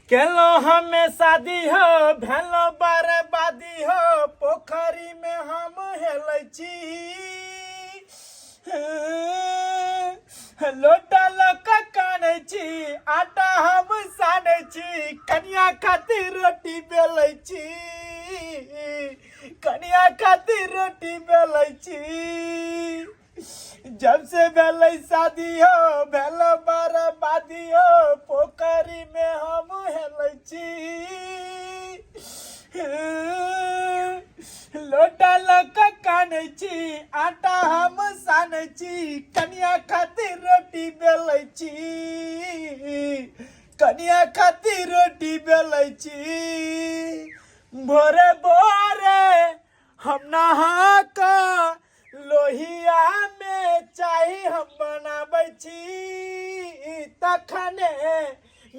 केलो हमें शादी हो भेलो बर्बादी हो पोखरी में हम हेलै छी लोटा लऽ कऽ कानै छी आटा हम सानै छी कनिया खातिर रोटी बेलै छी कनिया खातिर रोटी बेलै छी जब से भेलै शादी हो भेल बर्बादी हो पोखरी में हम हेलै छी लोटा लऽ कऽ कानै छी आटा हम सानै छी कनिया खातिर रोटी बेलै छी कनिया खातिर रोटी बेलै छी भोरे भोरे हम नहा कऽ लोहिया में चाय हम बनाबै छी तखने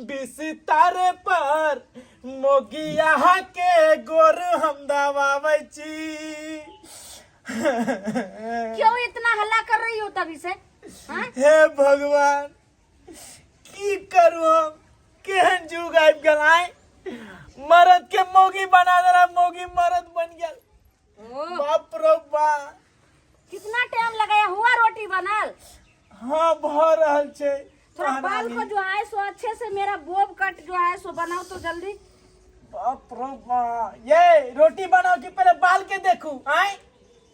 बिस्तर पर मोगिया के गोर हम दबाबै छी। क्यों इतना हल्ला कर रही हो तभी से? हाँ? हे भगवान, की करू हम, केहन जुग आबि गेल आय, मरद के मौगी बना देला, मौगी मरद बन गेल। ओ, बाप रो बा। कितना टाइम लगाया हुआ रोटी बनल? हाँ, भऽ रहल छै। थोड़ा बाल को जो है सो अच्छे से मेरा बोब कट जो है सो बनाओ तो जल्दी। बाप रो बा, ये रोटी बनाओ कि पहले बाल के देखू आय,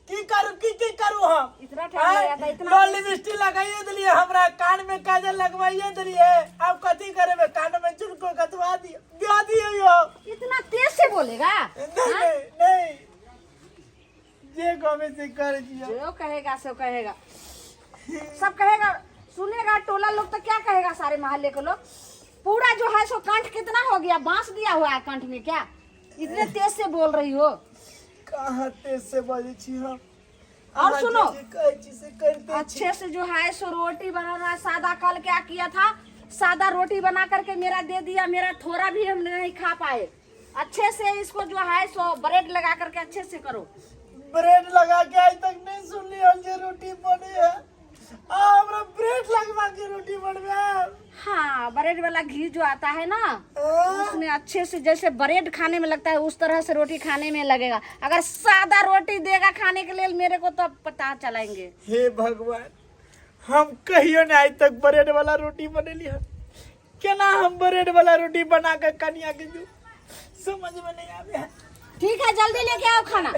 की करू, की की करू हम? इतना टाइम लगा था, इतना लाल लिपस्टिक लगाइए दिलिए, हमरा कान में काजल लगवाइए दिलिए, अब कथी करेबे? कान में चुनको कतवा दिए, दिया दिए यो। इतना तेज से बोलेगा? नहीं। हाँ? नहीं नहीं, जे कहबे से कर दियो। जो कहेगा सो कहेगा, सब कहेगा, सुनेगा टोला लोग तो क्या कहेगा? सारे मोहल्ले के लोग। पूरा जो है सो कंठ कितना हो गया, बांस दिया हुआ है कंठ में क्या? इतने तेज से बोल रही हो। कहाँ तेज से बजै छी हम? और अहाँ सुनो। जे जे कहै छी से करिते छी। अच्छे से जो है सो रोटी बनाना। सादा कल क्या किया था, सादा रोटी बना करके मेरा दे दिया, मेरा थोड़ा भी हम नहीं खा पाए। अच्छे से इसको जो है सो ब्रेड लगा करके अच्छे से करो। ब्रेड लगा के आज तक नहीं सुनली हन जे रोटी बने है, आ हमरा ब्रेड लगवा के रोटी बनबे? हाँ, ब्रेड वाला घी जो आता है ना, उसमें अच्छे से जैसे ब्रेड खाने में लगता है उस तरह से रोटी खाने में लगेगा। अगर सादा रोटी देगा खाने के लिए मेरे को तो पता चलाएंगे। हे भगवान, हम कहियो ने आज तक ब्रेड वाला रोटी बनेली हन, केना हम ब्रेड वाला रोटी बना के कनिया के दू, समझ में नहीं आवे है। ठीक है, जल्दी लेके आओ खाना।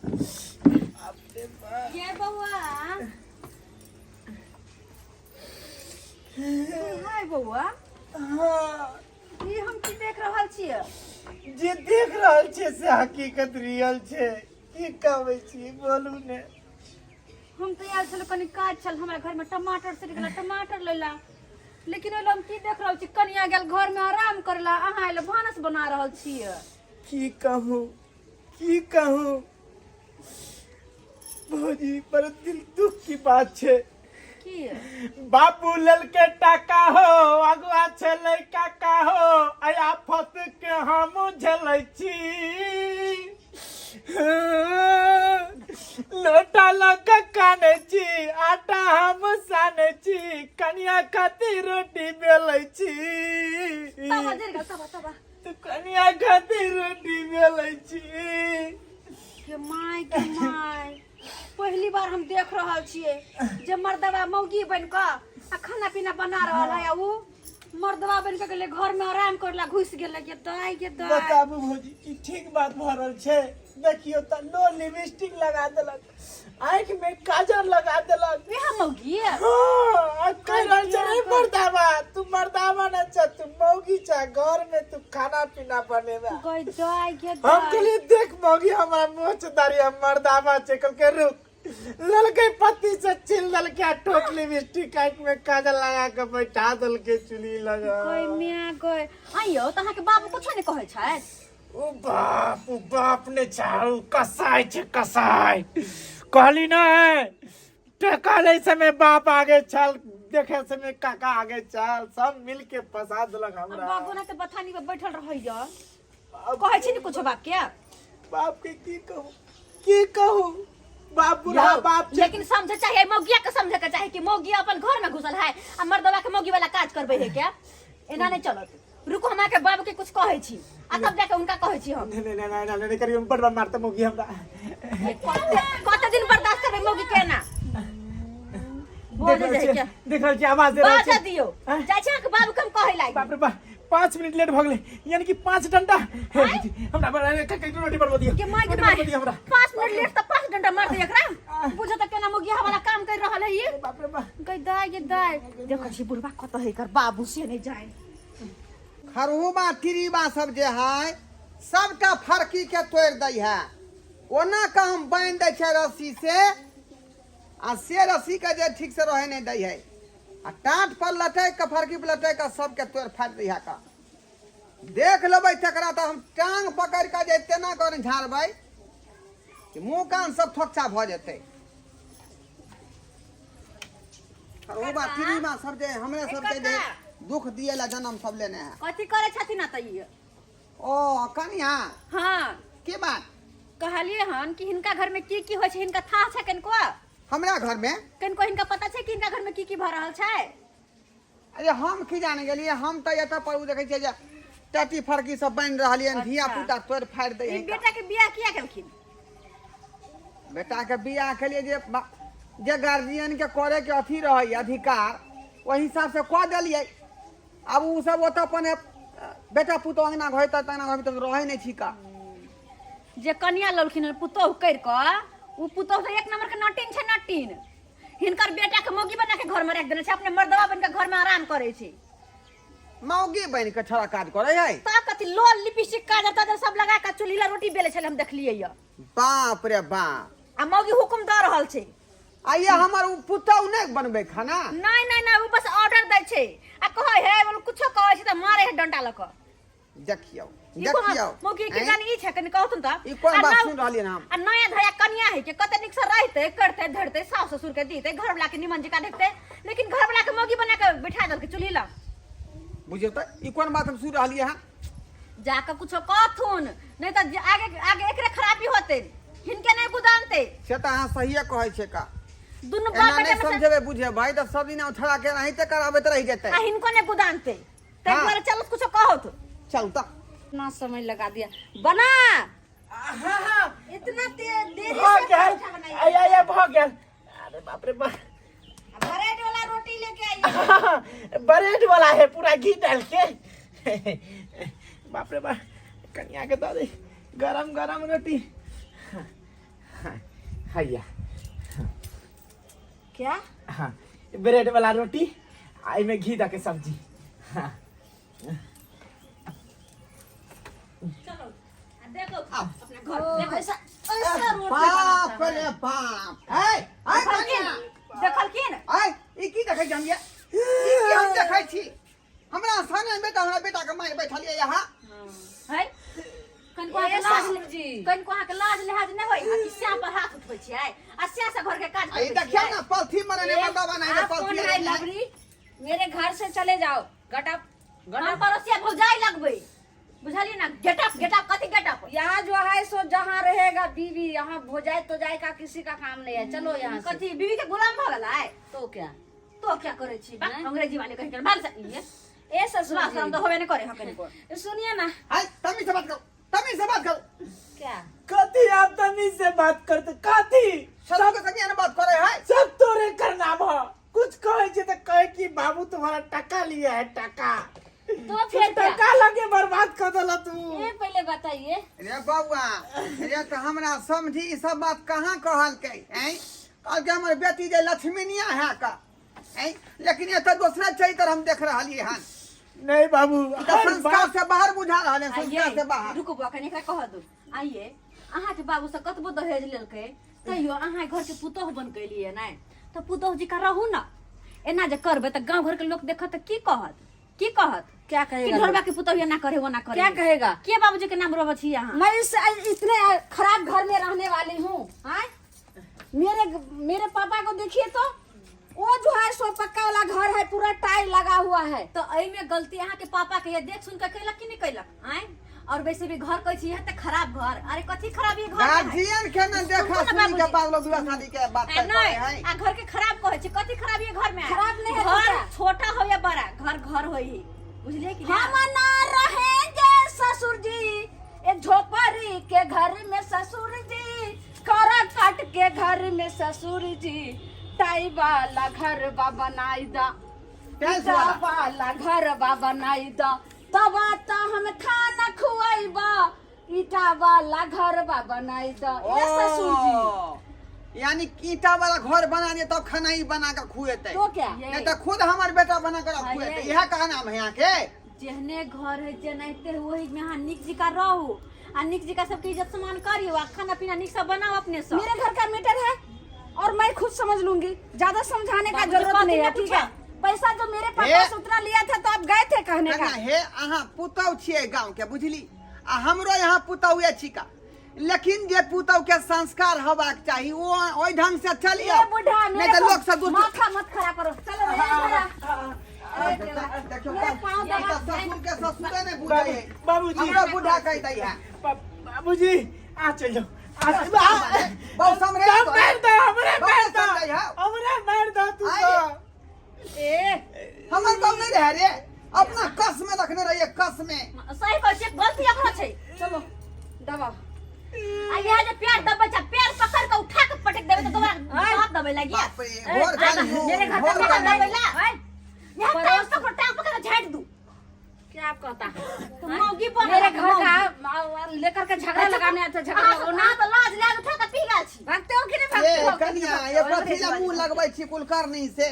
बाप रे बाप। ये बउआ, हाय बउआ। हाँ। ई हम की देख रहल छियै? जे देख रहल छै से हकीकत रियल छै, की कहबै छी बोलू ने। हम तऽ आयल छलहुँ, कनि काज छल हमरा घरमे, टमाटर सड़ि गेल, टमाटर लैला, लेकिन ओहि लए हम की देख रहल छी, कनिया गेल घरमे आराम करला, अहाँ एल भानस बना रहल छियै। की कहूँ, की कहूँ भौजी, बड़ दिल दुख की बात छै। की? बाबू ललके टाका हो, अगुआ छलै काका हो, आइ आफत के हम झेलै छी, लोटा लऽ कऽ कानै छी, आटा हम सानै छी, कनिया खातिर रोटी बेलै छी। तबा जरि गेल, तबा तबा। तू कनिया खातिर रोटी बेलै छी। के my, के माय, पहली बार हम देख रहल छियै जे मर्दबा मौगी बनि कऽ आ खाना पीना बना रहल है, आ ऊ मर्दबा बनि कऽ गेलै घर में आराम करला घुसि गेलै। गे दाय, गे दाय। बताबू भौजी, ई ठीक बात भऽ रहल छै? देखियौ तऽ, लो लिपस्टिक लगा देलक, आँखि में काजर लगा देलक। वएह मौगी? हाँ, आ कहि रहल छै, रे मर्दाबा, तू मर्दाबा न छ, तू मौगी छ, घर में तू खाना पीना बनेबा। गई दाय, गे हम दाय। कहलिए देख मौगी, हमरा मोछ दाढ़ी, हम मर्दाबा छै। कहलकै रुक, ललकै पत्ती से छील देलकै आ ठोक लिपस्टिक, आँखि में काजल लगा के बैठा देलकै चुली लगा। गई म्या गई, आइयो तऽ अहाँके बाबू कुछो नहि कहै छथि? ओ बाप, ओ बाप ने चारू कसाई छै, कसाई। कहली ना टका लै समय बाप आगे चल, देखे समय काका आगे चल, सब मिल के फंसा देलक हमरा। बाबू ना तऽ बथानी पर बैठल रहैया, कहै छी ने कुछो बाप के? बाप के की कहू, की कहू, बाप बुढ़ा यौ, बाप छै। लेकिन समझे चाहिए मौगिया के, समझे के चाही कि मौगिया अपन घर में घुसल है आ मर्दवा के मौगी वाला काज करबे है क्या? एना नहीं चलत। रुको, हम अहाँके बाबू के कुछ कहै छी आ तब जाके हुनका कहै छी हम। नहीं नहीं नहीं नहीं नहीं करियो, बड़ बड़ मारते मौगी हमरा। कते कते दिन बर्दाश्त करबै मौगी के ना? देख बोले रहल जाइ छियै, के देख रहल छियै, आवाज दे रहल बाजा छियै। दियौ। आँय? जाइ छी अहाँके बाबू के हम कहै लागि। बाप रे बाप, 5 मिनट लेट भऽ गेलै, यानी कि 5 डंडा। हे बुच्ची, हमरा रोटी बनबऽ दियौ। के माय के रोटी माय, बनबऽ दियौ हमरा। 5 मिनट लेट तऽ 5 डंडा मार दे एकरा। बुझो तऽ केना मौगी वाला काम कर रहल है ये। बाप रे बाप। गई दाय, गे दाय, देखै छी बुढ़बा कतऽ है, एकर बाबू से नहि जाय। खरहुबा तिरीबा सब जे है सबटा फरकी के तोड़ि दै है। ओना कऽ हम बान्हि दै छियै रस्सी से, आ से रस्सी के जे ठीक से रहै नहि दै है, आ टाट पर लटकि कऽ फरकी पर लटकि कऽ सबके तोड़ि फाड़ि दै है। कऽ देख लेबै तकरा तऽ हम टांग पकड़ि कऽ जे तेना कऽ झाड़बै कि मुँह कान सब थोकचा भऽ जेतै। खरहुबा तिरीबा सब जे हमरे सबके जे दुख दिए ला जन्म सब लेने है। कथी करै छथिन त ई? ओ कनिया। हाँ। के बात? कहलिए हन कि हिनका घर में की की होइ छै, हिनका थाह छै कनिको? हमरा घर में कनिको हिनका पता छै कि हिनका घर में की की भऽ रहल छै? अरे हम की जाने गेलिए, हम तऽ एतऽ पर ओ देखै छियै जे टटी फरकी सब बनि रहल यऽ, धिया पुता तोड़ि फाड़ि दै ई है। बेटा के बियाह किया केलखिन? बेटा के बियाह के लिए जे जे गार्जियन के करे के अथी रहै अधिकार, ओहि हिसाब से कऽ देलियै। आब ओ सब ओतऽ अपन बेटा पुतोह अंगना घर तऽ अंगना घर तऽ रहै नहि छिका। जे कनिया ललखिन हन पुतोह करि कऽ, ओ पुतोह तऽ एक नंबर के नटिन छै, नटिन। हिनकर बेटा के मौगी बना के घर में राखि देने छै, अपने मर्दवा बन के घर में आराम करै छै। मौगी बनि के छड़ा काज करै है? तऽ कथी, लोल लिपस्टिक काजर ताजर सब लगा के चूल्ही ला रोटी बेले छलै, हम देखलियै यऽ। बाप रे बाप। आ मौगी हुकुम दऽ रहल छै। आ ये हमर ओ पुतहु नहि बनबै खाना? नहीं नहीं नहीं, ओ बस ऑर्डर दै छै आ कहै है, बोल कुछो कहै छै तऽ मारे है डंडा लऽ कऽ। देखियौ। ई कोन देखियौ। मौगी के आँय? जानी ई छै, कनि कहथुन तऽ। ई कोन आ बात नव सुनि रहलियै हन हम? आ नया धया कनिया है के कते नीक से रहतै, करतै धरतै, सास ससुर के दीतै, घर वाला के निमन जकाँ देखतै, लेकिन घर वाला के मौगी बना के बैठा देलकै चूल्ही लग। बुझियौ तऽ ई कोन बात हम सुनि रहलियै हन? जाके कुछो कहथुन, नहीं तऽ आगे आगे एकरे खराबी होतै, हिनके नहीं गुदानतै। से तऽ अहाँ सहिए कहै छियै का। दुनू एना बाप नहि बेटा में से समझेबै बुझेबै तऽ सब दिना उछड़ा के एनाहिते कराबैत रहि जेतै। आ हिनको नहीं गुदानतै, ताहि हाँ। दुआरे चलू कुछो कहत। चल तऽ। इतना समय लगा दिया बना। हाँ हाँ। इतना देरी भऽ से गेल। पराठा बनाइए। आय आय आय, भऽ गेल। अरे बाप रे बाप। ब्रेड वाला रोटी लेके आइए। ब्रेड वाला है, पूरा घी डाल के। बाप रे बाप, कनिया के दऽ दे गरम गरम रोटी। हैया। क्या? हाँ, ब्रेड वाला रोटी आ एहिमे घी दऽ के सब्जी। हाँ। चलो आ देखो अपना घर देखो। ऐसा ऐसा रोटी बाप बनाता है। रे बाप, है है। देखलखिन? कनिया। देखलखिन? आय, ई की देखै छी हम? ये ई की हम देखै छी? हमरा सामने बेटा, हमरा बेटा के मारि बैठलियै यहाँ। है कनिको अहाँके ए लाज ससुर जी। कनिको अहाँके लाज लिहाज नहि होय आ कि स्या पर हाथ उठबै छियै आ स्या से घर के काज आ ई करबै देखियौ छियै? ने, पलथी मरने ए, मर्दवा नहीं आप कौन पलथी है मरने। लवरी? मेरे घर से चले जाओ, गटअप। हम पड़ोसिया भौजाई लगबै, बुझलियै ना? गेटअप गेटअप, कथी गेटअप? यहाँ जो है सो जहाँ रहेगा बीवी, यहाँ भोजाए तो जाए का किसी का काम नहीं है। चलो यहाँ से। कथी बीवी के गुलाम भऽ गेलै? तो क्या? तो क्या करै छी बा? हैं? अंग्रेजी वाले कहि के भाग से ये। ए ससुर लाज शरम जी तऽ होबे नहि करे हँ कनिको। सुनिए ना। आय, तमीज से बात करो, तमीज से बात करो। क्या? कथी आप तमीज से बात करते? कथी? सबके संगे ने बात करे है। सब तोरे करनाम ह। कुछ कहे छे तऽ कहे कि बाबू तुम्हारा टका लिया है, टका। तो फिर क्या? टका लगे बर्बाद कर देला तू। ये पहले बताइए। रे बौआ रे, तऽ हमरा समझी ई सब बात कहाँ कहलकै? ऐं, कहलकै हमर बेटी जे लक्ष्मीनिया है का, ऐं, लेकिन एतऽ दोसरा चरित्र हम देख रहलियै हन। नहीं बाबू, ई तऽ हर संस्कार बात से बाहर बुझा रहल है, संस्कार आइए से बाहर। रुकू बौआ, कनि एकरा कह दू। आइए, अहाँके बाबू से कतबो दहेज लेलकै तैयो अहाँ घर के पुतोह बन के एलियै नहि तऽ पुतोह जी का रहू ना। एना जे करबै तऽ गाँव घर के लोक देखत तऽ की कहत? की कहत? क्या कि कहेगा ढोरबा लोग? के पुतोह एना करे ओना करे। क्या कहेगा? के बाबूजी के नाम रोबै छी अहाँ? मैं इस इतने खराब घर में रहने वाली हूँ? आय? मेरे मेरे पापा को देखिए तो, वो जो है सो पक्का वाला घर है, पूरा टाइल लगा हुआ है। तऽ एहिमे गलती अहाँके पापा के यऽ, देख सुन के कैलक कि नहि कैलक? आँय, और वैसे भी घर कहै छी तऽ खराब घर, अरे कथी खराबी घर में है? गार्जियन के ने देखा सुनू ने सुनी के बाबूजी। बाद लोग विवाह शादी के बात आ करे नहीं है। आ घर के खराब कहै छी, कथी खराबी है घर में? खराब नहीं है तो घर क्या? छोटा हो या बड़ा, घर घर होई ही। बुझलिए कि हम ना रहेंगे ससुर जी एक झोपड़ी के घर में ससुर जी करा काट के घर में ससुर जी टाई वाला घर बा बनाई दा टाइल्स ईटा वाला। वाला घर बा बनाई दा तब त हम खाना खुआइबा ईटा वाला घर बा बनाई दा ए ससुर जी ओ, यानी ईटा वाला घर बना दिए तब खाना ही बना के खुएते तो क्या ये। नहीं तो खुद हमार बेटा बना कर खुएते अरे। यह कहा नाम है यहाँ के जेहने घर है जेनाहिते वही में अहाँ नीक जिका रहू आ नीक जिका सबके इज्जत सम्मान करियो आ खाना पीना नीक से बनाओ अपने से मेरे घर का मीटर है और मैं खुद समझ लूंगी ज्यादा समझाने का बाबूजी, जरूरत बात नहीं है ना ठीक है पैसा जो मेरे पापा हे। से उतना लिया था तो आप गए थे कहने का कन्या हे अहाँ पुतहु छियै गाँव के बुझली आ हमरो यहाँ पुतहुए छिका लेकिन जे पुतहु के संस्कार होबाक चाही ओ ओहि ढंग से चलियो ए बुढ़ा नहीं मेरे तो को लोग सब दूसरे माथा मत खराब करो चलो रे बुढ़ा अरे देवा, देखियो मेरे पाँव ई तऽ दबा ससुर के ससुरे नहि बुझै है बाबूजी। हमरो बूढ़ा कहि दै है बाबूजी आ चल जाओ आ बहुत समरे तब मार दो हमरे बहुत मार दो समझै हौ। हमरे मार दो तू आइ। तो ए हमर गाँव नहीं रहे रे अपना कस में रखने रहिए कस में सही कहै छियै गलती अपनो छै चलो दबाओ आ इएह जे पैर दबै छै पैर पकड़ के उठा के पटक देबै तऽ दोबारा हाथ दबै लागी बाप रे, भोर काल मेरे घर भोर पे काल दबै ला यहाँ टांग पकड़ टांग पकड़ के झाड़ दू क्या आप कहता है तो मौगी बन मेरे घर का लेकर के झगड़ा लगाने आता झगड़ा अहाँ लगाना तो लाज लाज उठा के पी गेल छी भागते हो कि नहीं ए भागते हो कनिया ये कथी ला मुंह लगबै छी कुलकर्णी से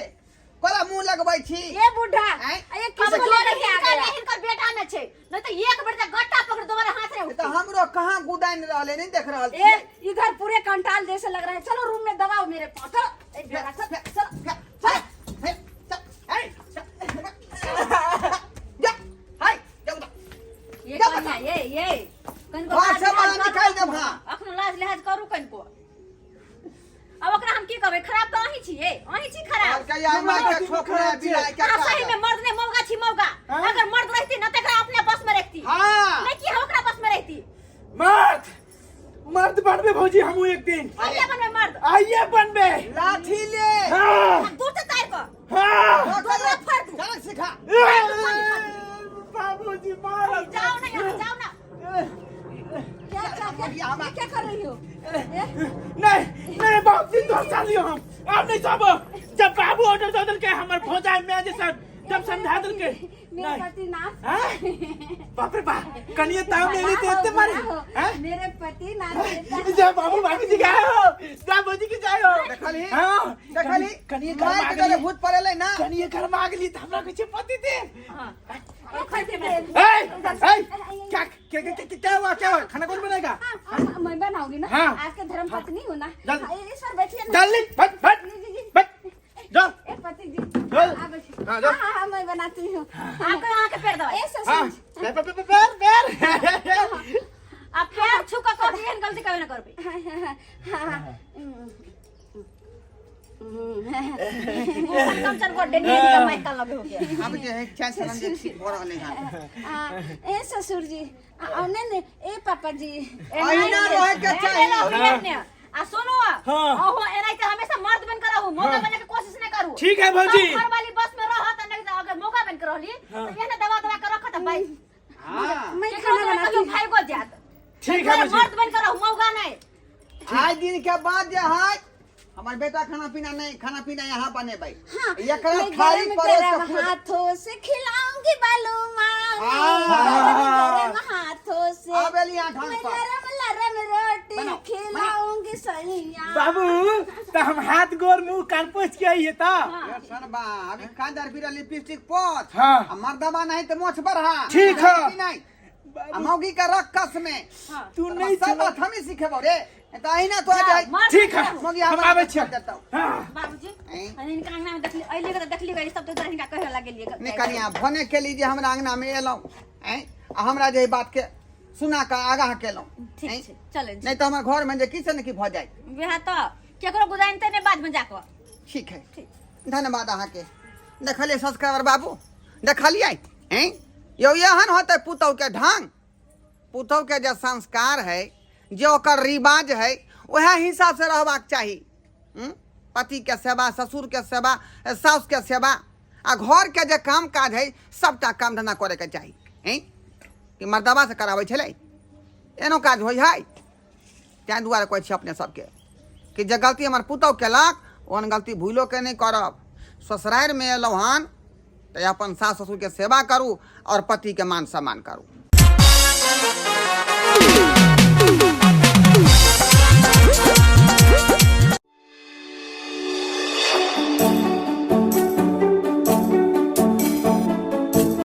कोला मुंह लगबै छी ये बूढ़ा आँय? ये हम किसको बोले लेके आ हिनका गया नहीं हिनकर बेटा न छै नहीं तो एक बेर जे गट्टा पकड़ दोबारा हाथ नहीं ई तऽ उठतै हमरो कहाँ गुदाइन रहले नहीं देख रहल ए छी इधर पूरे कंटाल जैसे लग रहा है चलो रूम में दबाओ मेरे पाँव चलो ए बेटा चल चल ये कन्या ये ये कनिको घर लाज से बाहर लिहाज करू निकालि देब हाँ। अखनो लाज लिहाज करू कनिको अब ओकरा हम की कहबै खराब तऽ अहीं छियै अहीं छी खराब अहाँ सही में मर्द नहीं मौगा छी मौगा हाँ? अगर मर्द रहती न त एकरा अपने बस में रखती हाँ। नहीं कि हम ओकरा बस में रहती मर्द मर्द बनबे भौजी हमहू एक दिन आइए बनबे मर्द आइए बनबे लाठी ले हाँ दूर से तार को हाँ दोसरा फाड़ दू चल सिखा बाबूजी मारल जाओ ना यहाँ जाओ ना क्या क्या क्या ये ये क्या कर रही हो ए? नहीं नहीं बाबूजी तो सालियो हम अब नहीं सब जब बाबू ऑर्डर दे देलके हमर भौजाई मैं जे सब जब समझा देलके मेरे नहीं पति नाथ हाँ? बाप रे बाप कनिए ताव ले ली तो इतने मारे हो हाँ? मेरे पति नाथ जा बाबू भाभी जी गए हो जा भौजी के जाए हो देखलही हाँ देखलही कनिए घर मार के मांग डरे ली भूत पड़ेलै ना कनिए घर मांग ली तो हमरा कहै छै पति देव हाँ ए ए क्या क्या क्या क्या क्या हुआ क्या हुआ खाना कौन बनाएगा हाँ, हाँ, मैं बनाऊंगी ना हाँ। आपके धर्म पत्नी हो ना जल्दी। हाँ, इस पर बैठिए ना जल्दी फट फट जी, जी, जी। फट जा ए पति जी चल। आप बैठिए। हाँ, जाओ। हाँ हाँ, हाँ मैं बनाती हूँ आपके यहाँ के पैर दबाई ए हाँ ससुर पैर पैर पैर पैर आ पैर छू के कभी एहन गलती कभी ना करबै हाँ हाँ हाँ हाँ वो कम चल को डेंगी का माइक का लगे हो गया अब जे है चाय सलन जे ठीक भऽ रहलै हन हाँ, ए ससुर जी आ, नहीं नहीं ए पापा जी अहिना रहे के चाही चाही आ सुनो हाँ। अहो एनाहिते हमेशा मर्द बन कर रहू मौका हाँ। बने के कोशिश नहीं करू ठीक है भौजी। सब घर वाली बस में रहत आ नहीं तो अगर मौका बन के रहली हाँ। तो एहने दबा दबा के रखत भाई हाँ मैं केकरो खाना तो बनाती कहियो हूँ भाई गो जात ठीक है भौजी मर्द बन कर रहू मौका नहीं आइ दिन के बाद जे है हमर बेटा खाना पीना नहीं खाना पीना यहाँ बनेबै हाँ, एकरा मैं थारी गरम परोस गरम के खुद हाथों से खिलाऊंगी बालू माँ हाँ। गरम गरम हाथों से आब एली यहाँ ढंग मैं पर। गरम लरम रोटी बनाओ, खिलाऊंगी सैया बाबू तो हम हाथ गोर मुंह कान पोछ के आइए तो ये सरबा अभी कांदर बिरा लिपस्टिक पोछ हाँ। आ मर्दबा नहीं तो मोछ बढ़ा ठीक है। कि नहीं आ मौगी के रख कस में तू नहीं सब चला बात हम ही सिखेबो रे तो अहिना तो आ जाए मर्द ठीक है मौगी हम हमरा आबै छियै देतौ हाँ बाबूजी ऐं? अरे इनका अंगना में देखली अइली के देखली गई सब तो इधर हिनका कहे लगलिए नहीं कनिया भने के लीजिए हमरा अंगना में एलहुँ ऐं आ हमरा जे ई बात के सुना के आगाह केलहुँ ठीक ऐं? छै चलै नहीं तो हमर घर में जे की से ने की भऽ जाए वएह तऽ केकरो गुजारिते नहि बाद में जाकऽ ठीक है ठीक धन्यवाद अहाँके देखलियै सब्सक्राइबर बाबू देखलियै ऐं यौ एहन होतै पुतहुके ढंग पुतहुके जे संस्कार है जे ओकर रिवाज है वएह हिसाबसँ रहबाक चाही हूँ? पतिके सेवा ससुरके सेवा साउसके सेवा आ घरके जे काम काज है सबटा काम धंधा करैके चाही। हैं कि मर्दबा से कराबै छलै, एनो काज होइ है। ताहि दुआरे कहै छी अपने सबके कि जे गलती हमर पुतहु केलक ओहन गलती भूलो के नहि करब। ससुरारिमे एलहुँ हन तऽ अपन सास ससुरके सेवा करू आओर पतिके मान सम्मान करू।